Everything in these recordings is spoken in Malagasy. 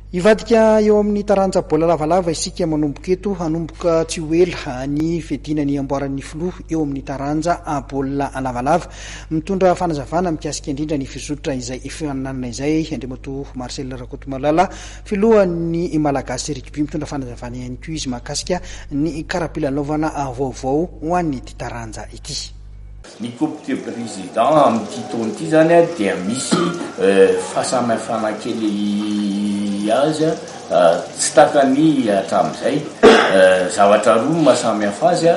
Hivadika eo amin'ny taranja baolina lavalava isika manomboka eto. Hanomboka tsy ho ela ny fiadiana ny amboaran'ny filoha eo amin'ny taranja baolina lavalava. Mitondra fanazavana mikasika indrindra ny fizotra izay fifaninanana izay Andriamatoa Marcel Rakotomalala, filohan'ny Malagasy Rugby. Mitondra fanazavana ihany koa izy mahakasika ny kara-pilalaovana vaovao ho an'ity taranja ity. Ny coupe du président amin'ity taona ity zany dia misy fahasamihafana kely azy tsy takany hatramin'izay. Zavatra roa no mahasamihafa azy,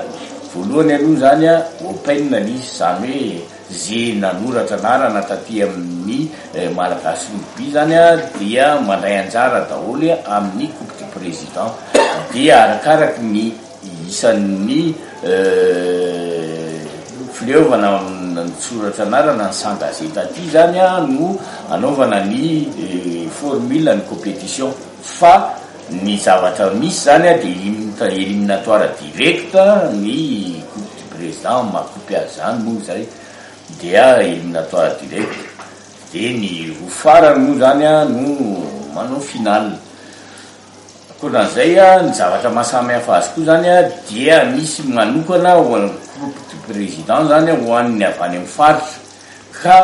voalohany aloha zany open ilay izy, izany hoe ze nanoratra anarana taty amin'ny Malagasy Rugby zany dia mandray anjara daholo amin'ny coupe du président, dia arakaraky ny Isan'ny fileovana nitsoratra anarana ny s'engager taty zany no anaovana ny formule ny competition fa ny zavatra misy zany dia eliminatoire direct ny coupe du président maha coupe azy zany moa zay dia eliminatoire direct dia ny roa farany moa zany no manao finale. Ankoatran'izay, ny zavatra maha samy hafa azy koa zany dia misy manokana ho an'ny groupe du président zany ho an'ny avy any amin'ny faritra ka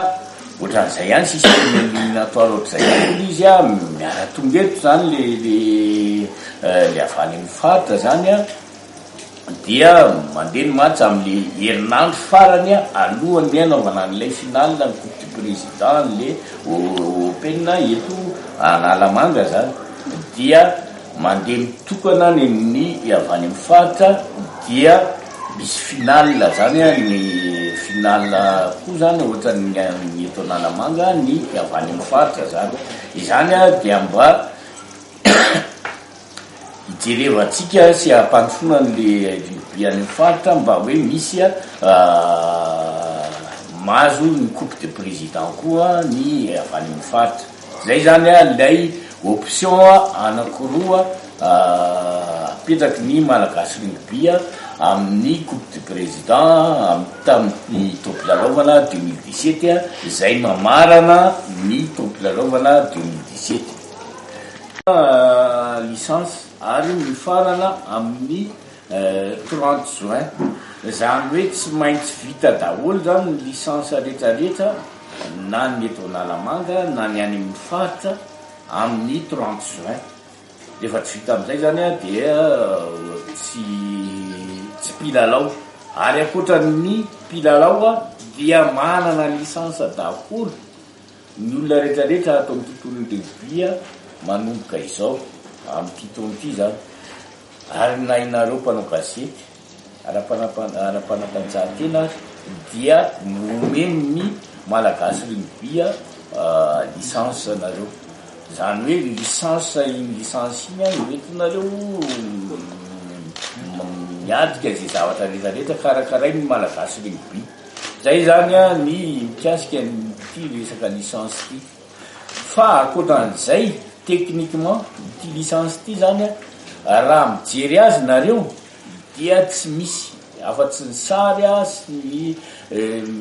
ohatran'izay ihany système éliminatoire ohatr'izay ihany koa le izy an, miara-tonga eto zany le le le avy any amin'ny faritra zany an, dia mandeha ny match amin'le herinandro farany alohan'ny hanaovana an'ilay finale ny coupe du président an'le open eto Analamanga zany dia mandeha mitokana any amin'ny avy any amin'ny faritra dia misy finale zany ny finale koa zany ohatran'ny ny eto Analamanga ny avy any amin'ny faritra zany, izany dia mba Hijerevantsika sy hampandrosoana an'le rugby any amin'ny faritra mba hoe misy mahazo ny coupe de président koa ny avy any amin'ny faritra. Zay zany ilay option anankiroa apetraky ny Malagasy rugby amin'ny coupe du président tamin'ny taom-pilalaovana 2017 izay mamarana ny taom-pilalaovana 2017. Licence ary mifarana amin'ny 30 juin. Izany hoe tsy maintsy vita daholo izany ny licence rehetra rehetra na ny eto Analamanga na ny any amin'ny faritra amin'ny 30 juin. Rehefa tsy vita amin'izay izany dia tsy tsy mpilalao. Ary ankoatra ny mpilalao dia manana licence daholo Ny olona rehetra rehetra ato amin'ny tontolon'ny rugby manomboka izao, amin'ity taona ity izany, ary na ianareo mpanao gazety ara-panatanjahantena ary dia nomen'ny Malagasy Rugby licence nareo. Izany hoe licence iny licence iny no entinareo miatrika izay zavatra rehetra rehetra karakarain'ny Malagasy Rugby. Zay zany an ny mikasika an'ity resaka licence ity. Fa ankoatran'izay, techniquement, ity licence ity zany an, raha mijery azy nareo dia tsy misy afa-tsy ny sary an sy ny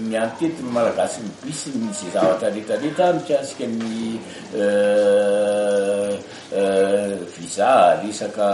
ny en-tete ny Malagasy Rugby sy ny ze zavatra rehetra rehetra mikasika ny visa, resaka.